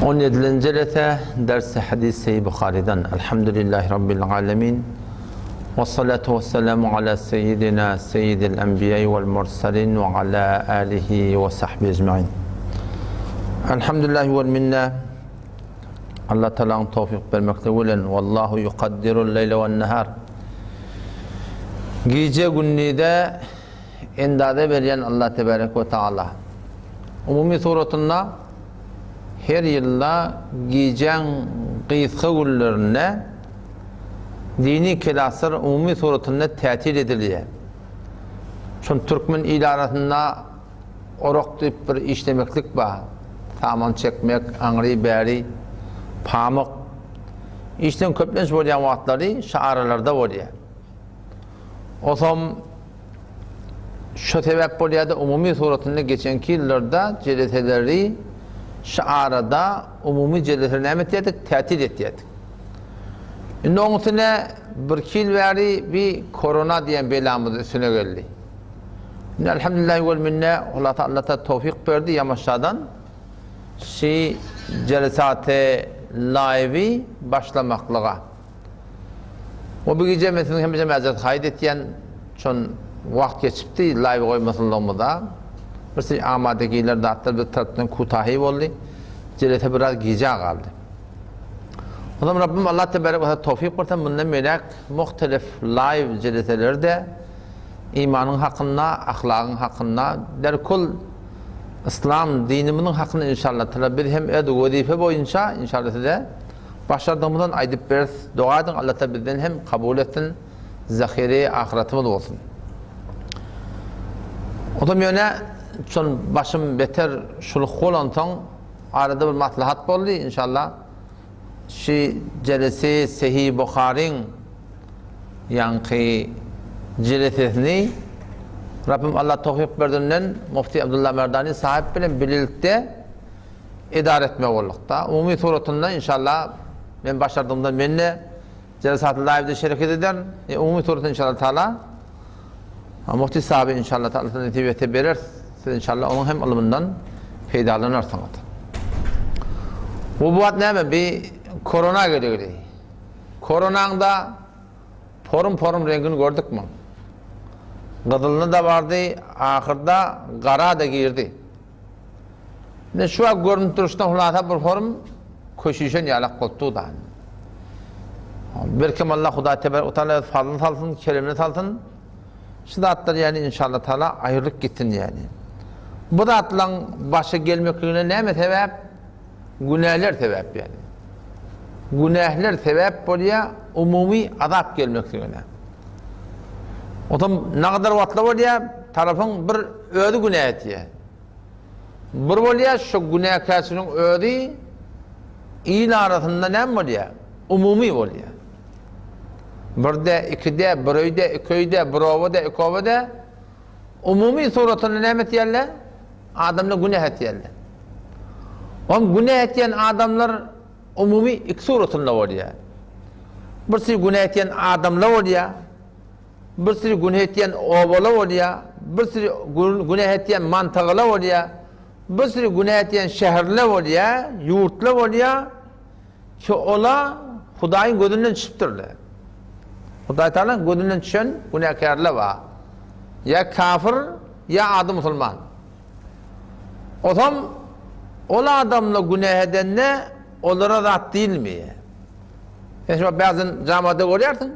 17-nji jelese Ders-i Hadis Seýi Buharydan Elhamdülillahi Rabbil Alemin Wessalatu wesselamu ala seýidina seýidil enbiýai wel mursalin we ala alihi we sahbihi ecmain Elhamdülillahi wel minne Allah Taalanyň towfyk bermekligi bilen Wallahu yukaddirul leýle wen nahar Gije gündize endaze berýän Allah tebarek we taala. Umumy suratynda her ýylda gijäň gysga günlerinde dini kelaslar umumy suratynda tätil edilýär. Şol türkmen il arasynda orak diýip bir işlemeklik bar. Saman çekmek, aňry-bäri, pamyk. Işleň köplenç bolýan wagtlary şu aralarda bolýar. Osam şo sebäp bolýar-da, umumy suratynda geçenki ýyllarda jeleseleri şu arada umumy jeleseleri näme etýärdik? Tätil etýärdik. Indi oň üstüne birki ýyl bäri bir korona diýen belamyz üstüne geldi. Indi elhamdülillahi wel minne, hulasa Allah Taala towfyk berdi ýamaşadan şi jelesate live-i başlamaklyga. O bu gije men siziň hemmeje mäzeret haýyt etýän, şon wagt geçipdi live goýmasynlygymyza. Bir şey amada giler zatlar bir tarapdan kutahy boldy. Jelese biraz gijä galdy. O zaman Rabbim Allah tebarek ve towfik berse mundan beýläk muhtelif live jeleselerde imanyň hakynda, ahlagyň hakynda, derkul yslam dinimiziň hakynda inşallah taala biz hem öz wezipe boýunça inşallah size Başardygymyzdan aýdyp beris, doga ediň Allatala bizden hem kabul etsin, zahiri ahyratymyz bolsun. Otam ýöne şol başym beter şuluk bolansoň arada bir maslahat boldy inşallah şi jelesi Sehi Buharyň ýaňky jelesesini Rabbim Allah towfyk berdinden Mufti Abdullah Merdani sahyp bilen bilelikde edara etmek boldukda. Umumy suratynda inşallah men başardygymdan men-de Jelesat Live-de şereket ederin. E, umumy suratynda inşallah taala Muhti sahaby inşallah taala size nesip etse berer. Siz inşallah onuň hem ylmyndan peýdalanarsyňyz. Bu bu wagt näme? Bir korona gelegli. Koronaň-da porum-porum reňkini gördükmi? Gyzylyny-da bardy, ahyrda gara-da girdi. Indi şu wagt görünip durşuna hulasa bir horum köşüşen ýalak bolup dur da. Belkem Allah Hudaý tebarek we taala öz fazlyny salsyn, keremini salsyn. Şu zatlar ýani inşallah taala aýrylyp gitsin ýani. Bu zatlaryň başa gelmekligine näme sebäp? Günäler sebäp ýani. Günähler sebäp bolýar umumy azap gelmekligine. Otam nagadar wagtlar bolýar, tarapyň bir özi günä etýär. Bir bolýar, şo günäkärçiligiň özi il arasynda näme bolýar? Umumy bolýar. Birde, ikide, bir öýde, iki öýde, bir obada, iki obada umumy suratynda näme etýärler? Adamlar günä etýärler. Oň günä etýän adamlar umumy iki suratynda bolýar. Bir sürü günä etýän adamlar bolýar. Bir sürü günä etýän obalar bolýar. Bir sürü günä etýän mantagalar bolýar. Bir sürü günä etýän şäherler bolýar, ýurtlar bolýar. Ki ola Hudaýyň gözünden düşüpdirler. Hudaý Taala gözünden düşen günäkärler bar. Ýa kafir, ýa ady musulman. Osam ol adamlar günäh edende olara zat diýilmeýär. Sen şu bäzin jamada görýärsiň,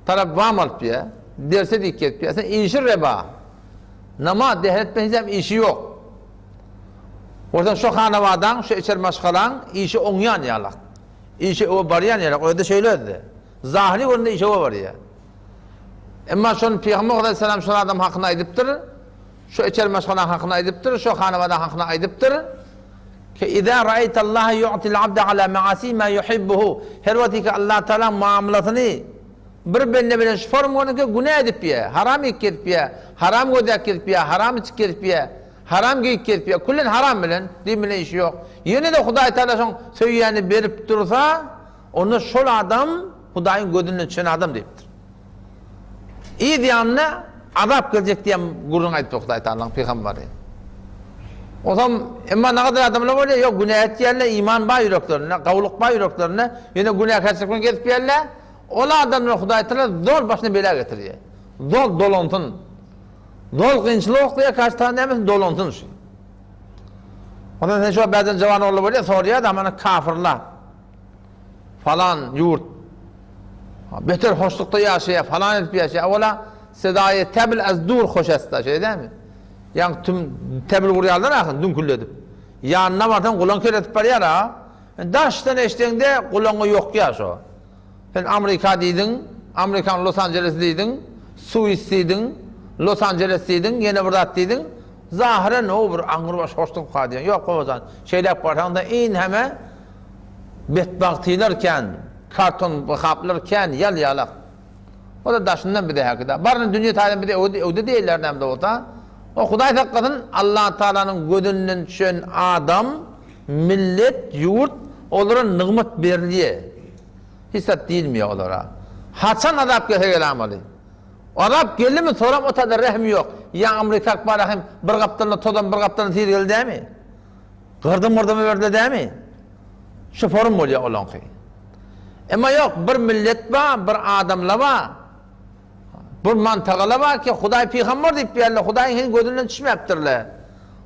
tarap wam alyp ýa, derse diýip gezip ýa, sen işi reba. Namaz, dehret bilen hiç hem işi ýok. Bolsa şu hanabadaň, şu içer maşgalaň işi oňýan ýalak. Işi öwe barýan ýalak, özi şeýle özde. Zahyry göründe işe öwe barýar. Emma şony Pygamber aleyhisselam şol adam hakynda aýdypdyr. Şu içer maşgalaň hakynda aýdypdyr, şu hanabadaň hakynda aýdypdyr. Ki iza ra'aytallaha yu'til abda ala ma'asi ma yuhibbuhu. Her wagt ki Allah Taala muamalasyny bir bende bilen şu form görnüşde günä edip ýa, haram iýip gezip ýa, haram gözläp gezip ýa, haram içip gezip ýa, haram geýip gezip ýa, küllen haram bilen, din bilen işi ýok. Ýene-de Hudaý Taala şoň söýýäni berip dursa, onda şol adam Hudaýyň gözünden düşen adam diýipdir. Yz ýanyna azap geljek diýen gürrüň aýdypdyr Hudaý Taalanyň pygamberi. Ozam emma nagadar adamlar bolýar, ýok günä etýärler, iman bar ýüreklerinde, gawulyk bar ýüreklerinde, ýöne günäkärçilik bilen gezip ýörler. Ol adamlar Hudaý Tagala zol başyna bela getirýär. Zol dolansyn. Zol kynçylyk oklaýar, karşy tarap nämesin dolansyn şu. Ondan sen şu bäden jawan ogly bolýar, sorýar da mana kafirler. Falan ýurt beter hoşlukda ýaşaýar, falan edip ýaşaýar. Ola sedaýy tebl az dur hoş esta, şeýle dälmi? Ýaňky tüm tebl urýarlar ahyryn düňkülledip. Ýanyna barsaň gulaň ker edip barýar a. Daşdan eşdeňde gulaňa ýokýar şo. Sen Amrika diýdiň, Amrikanyň Los Anjelesi diýdiň, Suis diýdiň, Los Anjeles diýdiň, ýene bir zat diýdiň. Zahyren o bir aňrybaş hoşlukka diýen. Ýok babajan, şeýläk barsaň-da inheme betbagtylar kän, karton gaplar kän, ýal-ýalak. O-da daşyndan bize häkida. Baryny dünýe taýdan bize öwde diýerler näme-de bolsa. O Hudaý saklasyn, Allatagalanyň gözünden düşen adam, millet, ýurt, olara nygmat berilýär. Hiç zat diýilmeýär olara. Haçan azap gelse gelamaly. Azap geldimi soram o taýda rehim ýok. Ýa Amrikak bar rahim bir gapdalynda tozan bir gapdalynda tiz geldi dämi? Gyrdym-gyrdym berdi dämi? Şu forum bolýar olaňky. Emma ýok, bir millet bar, bir adamlar bar. Bir mantagalar bar ki, Hudaý pygamber diýip ýerler, Hudaýyň hem gözünden düşmäpdirler.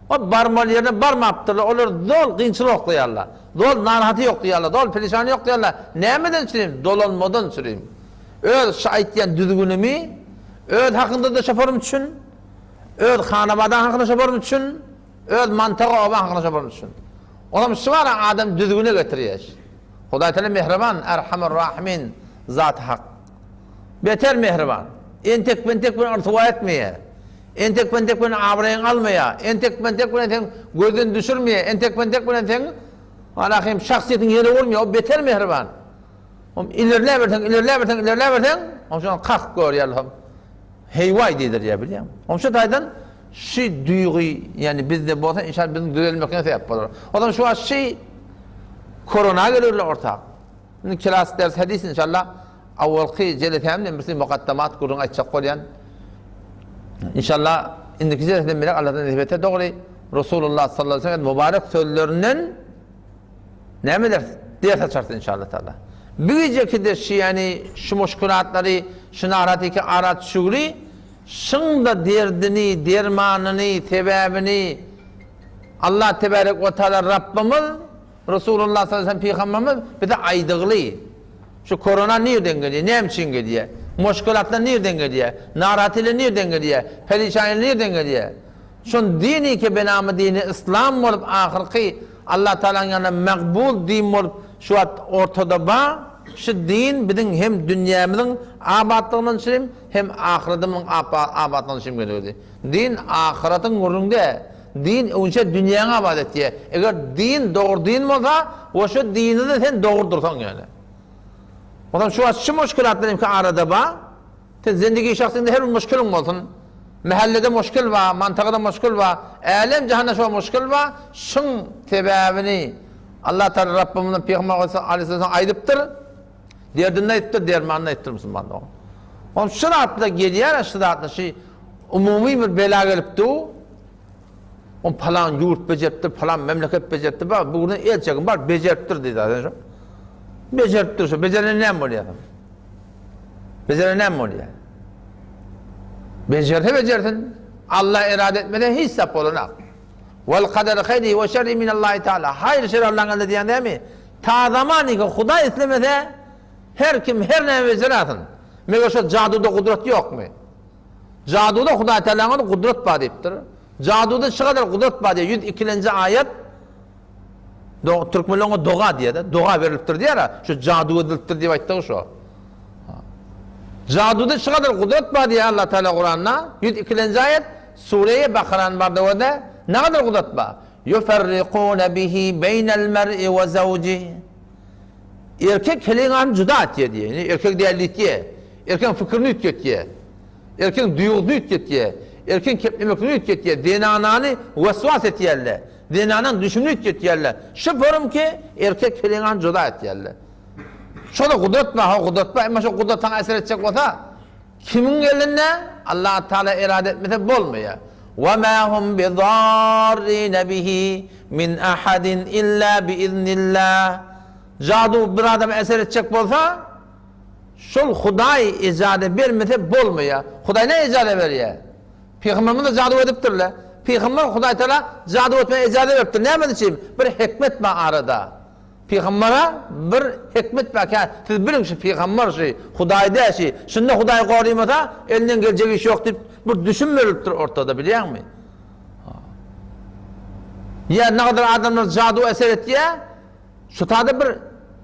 O barmaly ýerine barmapdyrlar. Olar zol kynçylyk oklaýarlar. Zol narahaty ýok diýýärler, zol perişany ýok diýýärler. Nämeden çürim? Dolanmadan çürim. Öz şu aýtýan düzgünimi öz hakyňda-da şoforym üçin, öz hanabadaň hakynda şoforym üçin, Öz mantaga oba hakyna şoforym üçin. Olam şu bara adam düzgüne getirýär. Hudaý Teala mähriban, Erhamur Rahimin Zaty Hak. Beter mähriban. Entek-bentek bilen yrtyba etmeýär. Entek-bentek bilen abraýyňy almaýar. Entek-bentek bilen seň gözden düşürmeýär. Entek-bentek bilen seň Alahym şahsyýetiň ýere urmaýar. O beter mähriban. Om ilerläberseň, ilerläberseň, ilerläberseň, om şoňa kakyp görýär. Heýwaý diýdirýär bilýäňmi? Om şu taýdan şu duýgy, ýagny bizde bolsa inşallah biziň düzelmekine sebäp bolar. O zaman şu wagt şu korona gelirler ortak. Indi kilas ders hadis inşallah awalky jelesämden birsi mukaddamat gürrüň aýtjak bolýan. İnşallah indiki jeleseden beri Allahdan nesip etse dogry Resulullah sallallahu aleyhi ve sellem mübarek sözlerinden Näme ederis? Ders açarys inşallah taala. Bu gijeki-de şu ýany şu muşkulatlary, şu naratyky ara düşügli, şyň-da derdini, dermanyny, sebäbini Allah tebarek we taala Rabbymyz, Resulullah sallallahu aleyhi ve sellem pygamberimiz bize aýdygly. Şu korona nirden gelýär, näme üçin gelýär? Muşkulatlar nirden gelýär? Naratylar nirden gelýär? Perişanlar nirden gelýär? Şon dini ki benamy dini yslam bolup ahyrky Allah Tagalaň ýanynda magbul din bolup şu wagt ortada ba, şu din biziň hem dünýämiziň abatlygyndan çürim hem ahyradymyň abatlygyndan çürim gelegdi. Din ahyratyň gürrüňde, din öňçe dünýäňi abat etýä. Eger din dogry din bolsa we şu dinide sen dogry dursaň ýöne. Onsoň şu wagt şu muşkilatlar imki arada ba, Sen zendigi şahsyňda her bir muşkiliň bolsun. Mähellede muşkil bar, mantagada muşkil bar, älem jahanda şo muşkil bar, şuň sebäbini Allah Taala Rabbymyzyň Pygamber aleyhisselam aýdypdyr. Derdini aýdypdyr, dermanyny aýdypdyr musulman dogan. Ol şu zatlar gelýär, şu zatlar şu umumy bir bela gelip dur. On palan ýurt bejeripdir, palan memleket bejeripdir, bar, bu gün el çekin bar, bejeripdir diýdi zaten şo. Bejeripdir şo, bejeren näme bolýar? Bejeren näme bolýar? Bejerse bejersin, Allah erade etmese hiç zat bolanak. Wal kader hayri we şerri min Allahi Teala. Hayr şer Allah'ın elinde diýen dämi? Ta zaman ki Hudaý islemese her kim her näme bejerasyn. Meger şo jaduda gudrat ýokmy? Jaduda Hudaý Tealanyň gudrat bar diýipdir. Jaduda şu kadar gudrat bar diýýär. 102-nji aýat Do türkmenler oňa doga diýýär-de. Doga berilipdir diýýär-ä. Şu jadu edilipdir diýip aýtdygy şo. Jaduda şu kadar gudrat bar diýýär Allah Teala Kuranda. 102-nji aýat Sure-i Bakaranyň barda görde ne kadar gudrat bar? Yuferrikune bihi beynel mer'i we zawjihi. Erkek heleýiň aryny juda atýar diýýär. Ýani erkek dälitýär. Erkegiň pikirini üýtgetýär. Erkegiň duýgusyny üýtgetýär. Erkegiň keplemekini üýtgetýär. Zenanany waswas etýärler. Zenanaň düşümini üýtgetýärler. Şu forum ki erkek heleýiň aryny juda etýärler. Şo-da gudrat bar, ho gudrat bar, emma şo gudrat saňa eser etjek bolsa, kimiň elinde? Allah Taala erade etmese bolmaýar. Ve ma hum bidarrine bihi min ahadin illa biiznillah. Jadu bir adama eser etjek bolsa, şol Hudaý ejaze bermese bolmaýar. Hudaý näme ejaze berýär? Pygamberimiz-de jadu edipdirler. Pygamber Hudaý Tagala jadu etmäge ejaze beripdir. Näme üçin? Bir hikmet bar arada. Pygambara bir hikmet bar kä, siz biliň şu pygambar şu, Hudaý däl şu, şunda Hudaý gorymasa, elinden geljek iş ýok diýip, bir düşüm berlipdir ortada, bilýäňmi? Ýa nagadar adamlar jadu eser etýä, şu tada bir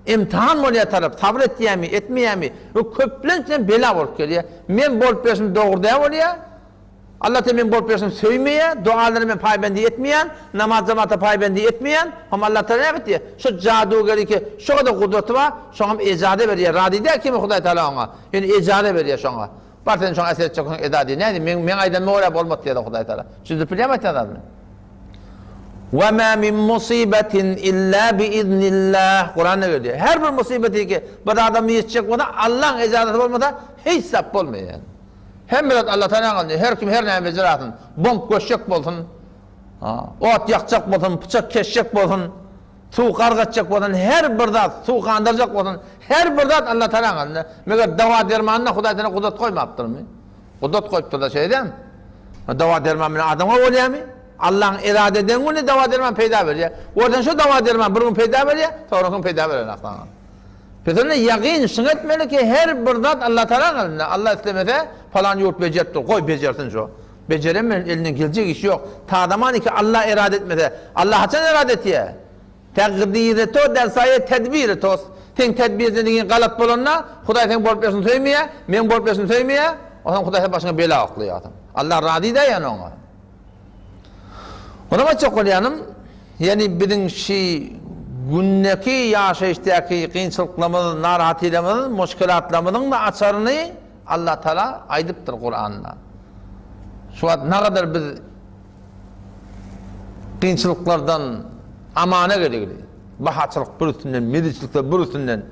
imtihan bolýar tarap, sabyr etýämi, etmeýämi, we köplenç bela bolup gelýär. Men bolup berşim dogry däl bolýar. Allah Teala meň bolup ýörşümi söýmeýär, dogalara men paýbendi etmeýän, namaz jamata paýbendi etmeýän, hom Allah Teala näme etýär? Şo jadugeriki şo gadar gudraty bar, şoňam ejaza berýär, razy däl kimi Hudaý Teala oňa, ýöne ejaza berýär şoňa. Bar sen şoňa eser etjek bolsaň eda diýýär. Nädip meň meň aýdanyma görä bolmady diýýär Hudaý Teala. Düşündirip bilýärmi aýtýan zadymy? Ve ma min musibetin illa bi iznillah. Kuranda gelýär. Her bir musibeti ki bir adama ýetjek bolsa Allahyň ejazasy bolmasa hiç zat bolmaýar. Hemme zat Allatalaň elinde, her kim her näme bejerasyn, bomb göçjek bolsun, ot ýakjak bolsun, pyçak kesjek bolsun, suw gark etjek bolsun, her bir zat, suw gandyrjak bolsun, her bir zat Allatalaň elinde. Meger dawa-dermanda Hudaý Tagala gudrat goýmapdyrmy? Gudrat goýupdyr-da şeýdem. Dawa-derman bilen adamga bolýarmy? Allaň erada eden güni dawa-derman peýda berýär. Görseň şo dawa-derman bir gün peýda berýär, soňra gün peýda berenok saňa. Biz onda ýagyn şuny etmeli ki, her bir zat Allatagalaň elinde. Alla islemese, palan ýurt bejerip dur, goý bejersin şo. Bejeren bilen elinden geljek işi ýok. Ta zaman ki Alla erada etmese, Alla haçan erada etýär? Takdiri to der saýe tedbiri tost. Seň tedbirjiligiň galat bolanda, Hudaý seň bolup ýörşüňi söýmeýär, meň bolup ýörşümi söýmeýär, onsoň Hudaý seň başyňa bela oklaýar. Alla razy däl ýöne oňa. Onam aýtjak bolýanym, ýagny biziň şi gündeki ýaşaýyşdaky kynçylyklarymyz, narahatlylarymyz, muşkilatlarymyzyň-da açaryny Allatagala aýdypdyr Kuranda. Şu wagt nagadar biz kynçylyklardan amana geligli. Bahaçylyk bir üstünden, meziçilikler bir üstünden,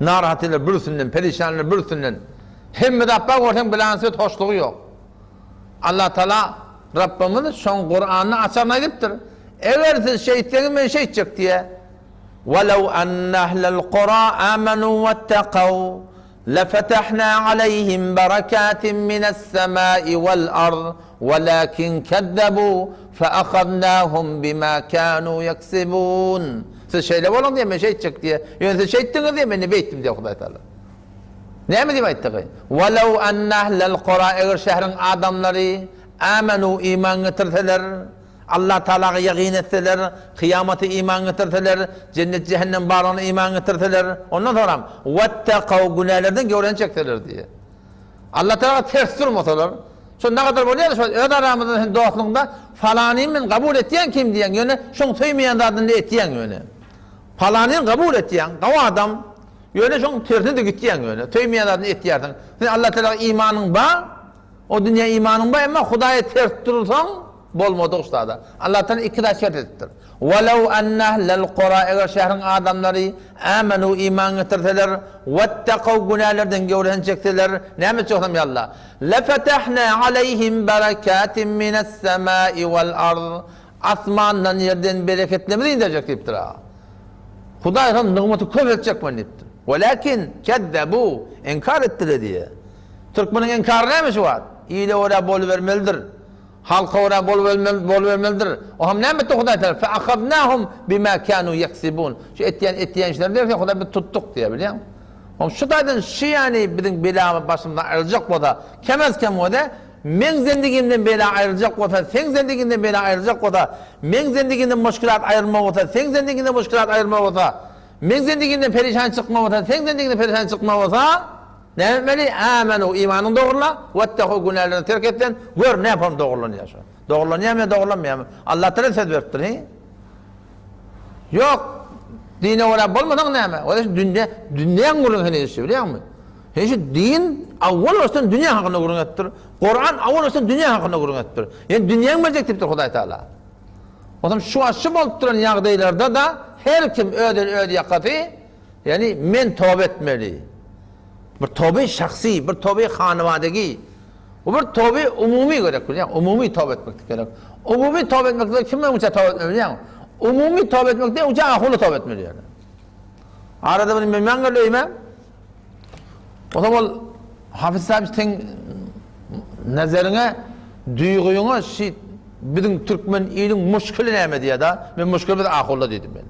narahatlylar bir üstünden, perişanlar bir üstünden. Hemme zat bar görseň bilansöt hoşlugy ýok. Allatagala Rabbymyz şoň Kuranda açaryny aýdypdyr. Eger siz şeýtseňiz men şeýtjek diýýär. Welew enne ehlel kura amenu wettekaw lefetahna aleýhim berekatin mines-semai wel-ard welakin kezzebu feahaznahum bima kanu ýeksibun. Siz şeýle boluň diýýär, men şeýtjek diýýär. Ýöne siz şeýtdiňiz diýýär, men-de beýtdim diýýär Hudaý Tagala. Näme diýip aýtdygy? Welew enne ehlel kura eger şäheriň adamlary amenu iman getirseler, Allah Tagalaga ýagyn etseler, kyýamata iman getirseler, jennet jähennem barlygyna iman getirseler, ondan soňram wettekaw günälerden göwreni çekseler diýýär. Allah Tagala ters durmasalar, şo nagadar bolýar şo öz aramyzda sen dostlugyňda falanyny men kabul etýän kim diýýäň, ýöne şoň söýmeýän zadyny etýäň ýöne. Palanyny kabul etýäň, gawy adam, Ýöne şoň tersine-de gitýäň ýöne. Söýmeýän zadyny etýärsiň. Sen Allah Tagala imanyň bar, o dünýä imanyň bar, emma Hudaýa ters dursaň bolmadyk şu zada. Allah Tagala iki zat şert edipdir. Welew enne ehlel kura eger şäheriň adamlary amenu iman getirseler, wettekaw günälerden göwresini çekseler, näme etjek bolsam ýa Allah. Lefetehna aleýhim berekatin mines-semai wal-ard. Asmandan ýerden bereketlerimizi inderjek diýipdir. Hudaý hem nygmaty köp etjek men diýipdir. Welakin kezzebu, inkar etdiler diýýär. Türkmeniň inkary näme şu wagt? Ile görä bolubermelidir. Halka görä bolubermelidir. O hem näme etdi Hudaý Teala? Fe ahaznahum bima kanu yeksibun. Şu etýän etýän işleri derse Hudaý biz tutduk diýýär, bilýäňmi? Oň şu taýdan şu ýany biziň belamyz başymyzdan aýryljak bolsa, kem az kem bolsa, Meň zendigimden bela aýryljak bolsa, seň zendigiňden bela aýryljak bolsa, meň zendigimden muşkilat aýrylma bolsa, seň zendigiňden muşkilat aýrylma bolsa, meň zendigimden perişan çykma bolsa, seň zendigiňden perişan çykma bolsa, näme etmeli? Amenu, imanyňy dogrula, wettaku, günäleriňi terk et sen, gör näpom dogrulanýar şo. Dogrulanýarmy ýa dogrulanmaýarmy? Allatagala söz beripdir, hi? Ýok, dine görä bolmasaň näme? O dünýä, dünýäň gürrüňi heniz şu, bilýäňmi? Heniz şu din awwal başdan dünýä hakynda gürrüň edipdir. Kuran awwal başdan dünýä hakynda gürrüň edipdir. Ýani dünýäň berjek diýipdir Hudaý Taala. Onsoň şu wagt şu bolup duran ýagdaýlarda-da her kim öz eli öz ýakasy, ýani men toba etmeli. Bir toba şahsy, bir toba hanywadagi. Bu bir tobe umumy gerek bilýäň, umumy toba etmeklik gerek. Umumy toba etmekde kim öňçe toba etmeli bilýäň? Umumy toba etmekde öňçe ahuly toba etmeli ýöne. Arada bir men geldi öýüme. O zaman ol Hafiz sahib sen nazaryňa, duýgyňa şi biziň türkmen iliň muşkili näme diýýär da? Men muşkil biz ahulla diýdim men.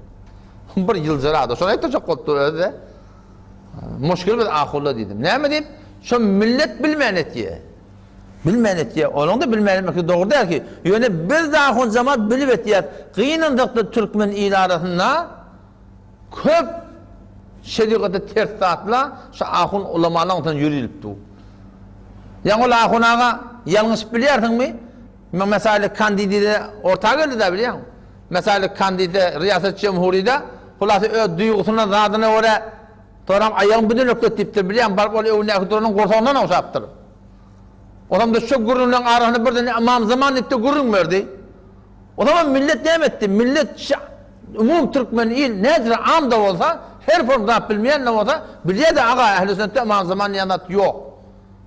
Bir ýyljyrady. Şony aýtjak bolupdy özi-de. Muşkil biz ahulla diýdim. Näme diýip? Şo millet bilmän etýär. Bilmän etýär. Onuň-da bilmän etmeklik dogry däl ki. Ýöne biz de ahun jemaat bilip etýäs. Gynansak-da türkmen ili arasynda köp şerigata ters zatlar şu ahun ulamalaň ýörilip dur. Ýaňy ol ahun aga ýalňyşyp bilýärsiňmi? Mesaly kandidide orta geldi-dä bilýäň. Mesaly kandide Riýasat Jemhuride hulasy öz duýgusyna zadyna görä soram aýagyny büdüneklet diýipdir bilýäň baryp ol öňündäki duranyň gursagyndan ogşapdyr. Osamda şo gürrüňleň arasynda birden Ymam Zaman diýipde gürrüň berdi. Osamam millet näme etdi? Millet umum türkmen il näçe am-da bolsa her form zat bilmeýän-de bolsa bilýär-de aga ähli sünnetde Ymam Zaman diýen zat ýok.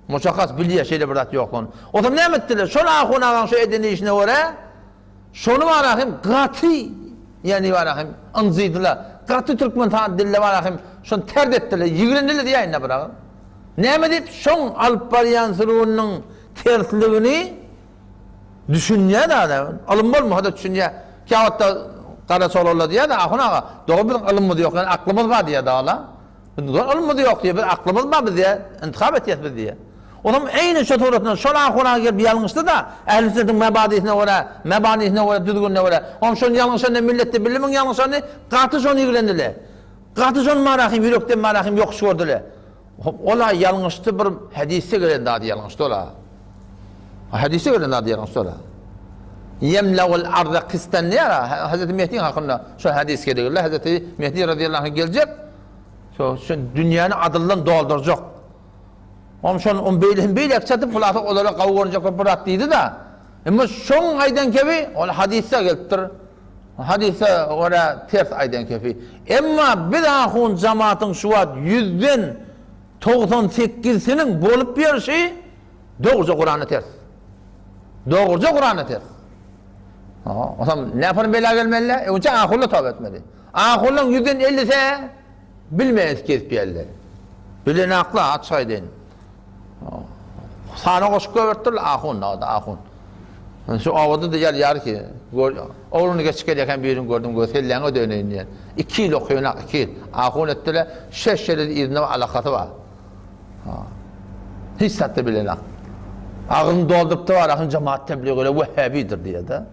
Muşakgas bilýär şeýle bir zat ýoklugyny. Onsoň näme etdiler? Şol ahun agaň şu eden işine görä, şony bara hem gaty, ýagny bara hem ynjydylar. Gaty türkmen sa dilde bara hem şony terd etdiler, ýigrendiler diýäýin-dä bir agyz. Näme diýip, şoň alyp barýan sürgüniniň tersligini düşünýär adam. Ylym bolmasa-da düşünýär. Käwagtda garaçolarlar diýýär-de, ahun aga, dogry biziň ylymymyz ýok, ýöne aklymyz bar diýýär dagla. Bizde ylmymyz ýok diýýär, biz aklymyz bar biz diýýär, intihap etýäs biz diýýär. Onam eýni şo suratynda şol ahun aga gelip ýalňyşdy-da, ähli sünnetiň mebadisine görä, mebanisine görä, düzgünine görä. Onam şony ýalňyşanda milletde bilimiň ýalňyşany gaty şony ýigrendiler. Gaty şony marahym ýürekden marahym ýokuş gördüler. Hop ol-a ýalňyşdy bir hadysda gelen zady ýalňyşdy ol-a. Hadysda gelen zady ýalňyşdy ol-a. Ýemlewul arda kistan diýýär-a, Hazreti Mehdiň hakynda şo hadys gelýär. Hazreti Mehdi razyýallahu anh geljek. Şo şu dünýäni adyldan doldurjak. Oň şon on beýle hem beýle çatyp hulasa olara gawy görünjek bir zat diýdi-de. Emma şoň aýdan kebi ol hadysda gelipdir. Hadysa görä ters aýdan kebi. Emma biz ahun jamatyň şu wagt ýüzden 90 sekizsiniň bolup ýörşi dogruja Kurana ters. Dogruja Kurana ters. Osam näpar bela gelmeli? Öňçe ahulla toba etmeli. Ahullaň ýüzden ellisi bilmeýän gezip ýerler. Bilen akla açyk aýdaýyn. Sana goşup göbertdirler ahun, da ahun. Şu obada da ýar ýar ki, ogluny geçip gelýärken birini gördüm, göz kelläňe döneýin diýen. 2 ýyl okaýan, 2 ýyl. Ahun etdiler, şeş ýyl yzynda alakasy bar. Hiç zatda bilenak. Agzyny dolduryp da bar, jemaat tebligy wehhabidir diýýär-de.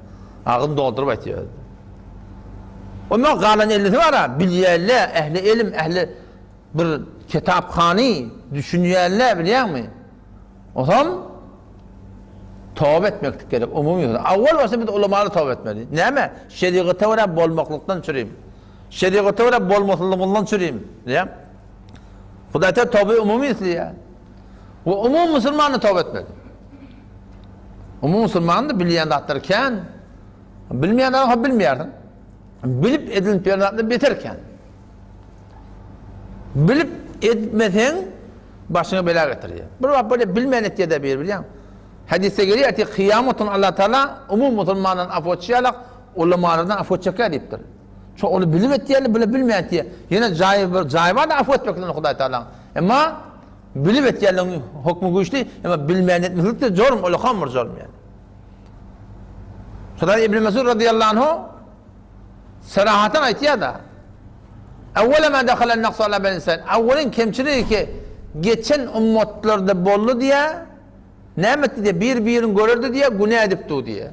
Agzyny dolduryp aýtýar. Ondan galan ellisi bar-a, bilýärler, ähli elim, ähli bir kitaphany düşünýärler, bilýäňmi? Onsoň toba etmeklik gerek, umumy. Awwal başda biz ulamaly toba etmeli. Näme? Şerigata görä bolmaklykdan çürim. Şerigata görä bolmasyzlygyndan çürim. Bilýäň? Hudaý Teala toba umumy isleýär. We umumy musulmany toba etmeli. Umumy musulmany da bilýän zatlary kän. Bilmeýän zatlary ha bilmeýärsiň. Bilip edilip ýören zatlar beter kän. Bilip etmeseň başyňa bela getirýär. Bir wagt böyle bilmän etýär-de bir bilýän. Hadisde gelýär ki, kyýamatyn Allah Taala umumy musulmandan afu etýärler, ulamalardan afu etjekler diýipdir. Şo ony bilip etýärler, bile bilmeýän etýär. Ýene jaýy bir jaýy bar-da afu etmekden Hudaý Taala. Emma bilip etýärleriň hukmy güýçli, emma bilmeýän etmeslik de jorm, ulakan bir jorm ýani. Hudaý Ibn Mesud radiyallahu anhu serahatan aýtýar-da. Awwala ma dakhala an-naqsu ala bani Israil. Awwalyn kemçiligi ki geçen ummatlarda boldy diýä. Näme etdi diýä, bir-birini görerdi diýä, günä edip dur diýä.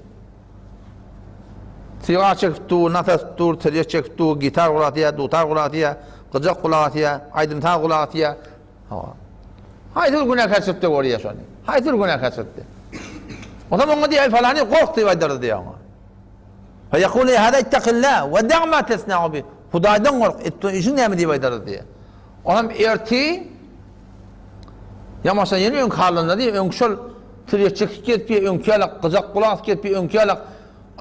Sigar çekip dur, nas atyp dur, tirýek çekip dur, gitar gulak asýar, dutar gulak asýar, gyjak gulak asýar, aýdym-saz gulak asýar. Hawa. Haýsy bir günäkärçilikde görýär şony? Haýsy bir günäkärçilikde? Onsoň oňa diýýär, falany gork diýip aýdardy diýýär oňa. Fe ýekulu ya hada ittaqillah we da' ma tesna'u bi. Hudaýdan gork, etdiğin işiň näme diýip aýdardy diýýär. Onam erti Ýamaşa ýene öňki halynda diýýär, öňki şol tirýek çekip gezip ýör, öňki ýalak gyjak gulak asyp gezip ýör, öňki ýalak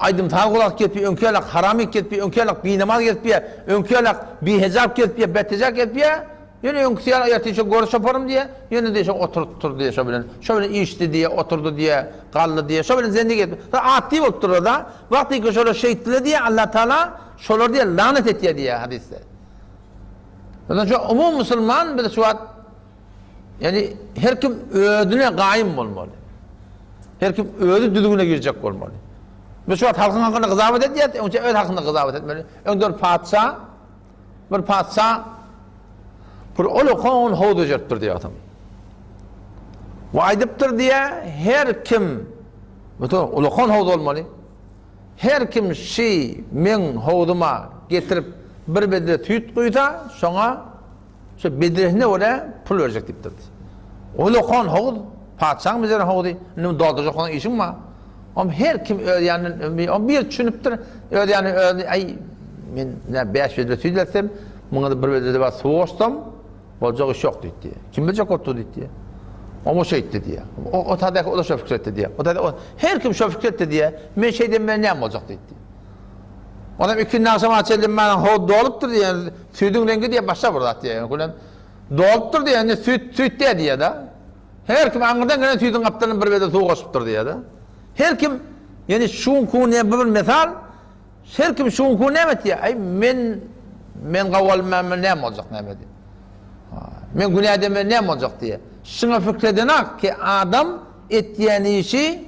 aýdym-saz gulak asyp gezip ýör, öňki ýalak haram iýip gezip ýör, öňki ýalak binamaz gezip ýör, öňki ýalak bihejap gezip ýör, bethejap gezip ýör. Ýöne öňküsi ýaly ertir şo görüş şoparym diýýär, ýöne diýýär şo oturypdyr diýýär şo bilen. Şo bilen işdi diýýär, oturdy diýýär, galdy diýýär. Şo bilen zendigi etdi. Atdy bolup durlar-da. Wagtyky şolar şeýtdiler diýýär, Allah Taala şolary diýýär lanet etýär diýýär hadysda. Ondan şo umum musulman biz şu wagt ýani her kim özüne gaýym bolmaly. Her kim özi düzgüne girjek bolmaly. Biz şu wagt halkyň hakynda gyzabat edýäris, öňçe öz hakynda gyzabat etmeli. Öňde bir patyşa Bir patyşa bir uly howuz bejeripdir diýýär adam. We aýdypdyr diýýär, her kim bu ulakan howuz bolmaly. Her kim şi meň howzuma getirip bir bedre süýt guýsa, şoňa şu bedresine görä pul berjek diýipdir. Ulakan howuz, patyşaň bejeren howuzy, indi doldurjak bolsaň işiň bar. Om her kim öz ýanyndan, om bir düşünipdir, öz ýanyndan özüni, aý, men nä 5 bedre süýt etsem, muňa-da bir bedre-de bar suw goşsam, boljak iş ýok diýdi. Kim biljek bolupdyr diýdi. Om o şeýtdi diýýär. O, o tadäki o da şo pikir etdi diýýär. O tadäki o, her kim şo pikir etdi diýýär. Men şeýdem men näme boljak diýdi. Onam ikindi agşama çenli meniň howuz dolupdyr diýýär. Süýdüň reňki diýýär başga bir zat diýýär. Gülen dolupdyr diýýär. Indi süýt, süýt däl diýýär-de. Her kim aňyrdan gelen süýdüň gapdalyna bir bedre suw goşupdyr diýýär-de. Her kim, ýöne şuňky ne bu bir mysal, her kim şuňky näme etýär? Aý men men gawalman men näme boljak näme diýip. Men günä edemän näme boljak diýýär. Şuňa pikir edenak ki adam etýän işi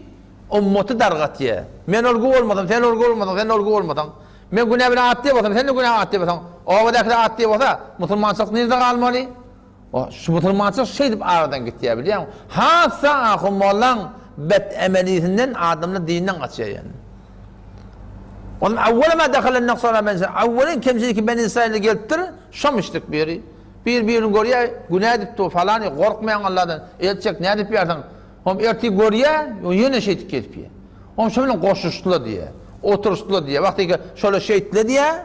ummaty dargatýar. Men ol bolmasam, sen ol bolmasaň, sen ol bolmasaň, men günä bilen at diýip bolsam, sen de günä at diýip bolsaň, obadakylar at diýip bolsa, musulmançylyk nirde galmaly? O şu musulmançylyk şeýdip aradan gitýär bilýäňmi? Hassa ahun mollaň bet emelisinden adamlar dinden gaçýar ýani. Onuň awwala ma dahalen naqsu ala ben awwalin kemçilik ben Israilde gelipdir, şomuşdyk biri. Bir birini görýär, günä edipdi falany, gorkmaýaň Allahdan, elçek nädip ýarsyň? Hom ertir görýär, ýene şeýdip gezipýär. Hom şo bilen goşuşdylar diýýär. Oturyşdylar diýýär. Wagty şolar şeýtdiler diýýär.